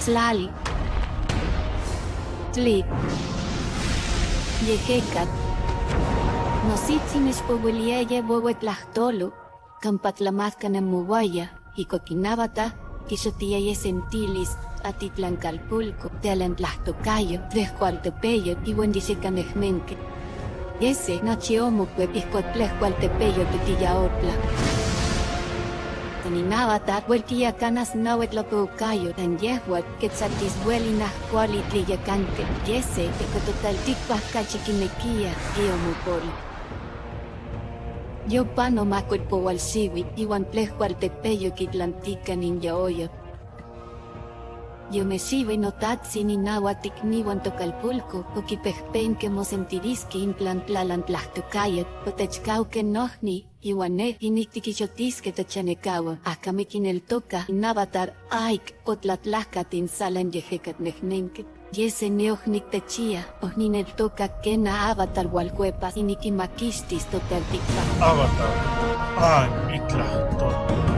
Tlali. Tli. Yejecatl. Nositzi nechpohuiliyaya huehue tlajtolo, campa tlamajca nemohuaya, ihcuac inavatar quixotiyaya sentilis Atitlancalpulco, Tealantlajtocayo, Tlejcualtepeyo ihuan Yexecanejmenque. Yese nochi omocuep ihcuac Tlejcualtepeyo tetiyaotla. Tan inavatar hueltiya canas nahue tlapoucayo tan yehua quetzatis hueli najcuali tliyacanque. Yese ica cachi quinequía tiomopolo. Yo pano macuilpohualxihui ihuan Tlejcualtepeyo quitlantica ninyaoyo. Yomexihue notatzi inahuac ticnihuan tocalpulco oquipejpenque mosentirisque intlan tlalantlajtocayotl otechcauque nojni ihuan neh inictiquixotisque tochanecahua hasta miquineltoca inavatar aic otlatlajcat intzalan yejecatl nejnenque. Yese neh nictechia ojnineltoca quena avatar hualcuepas y niquimaquixtis totalticpac. Avatar, Aang itlajtol.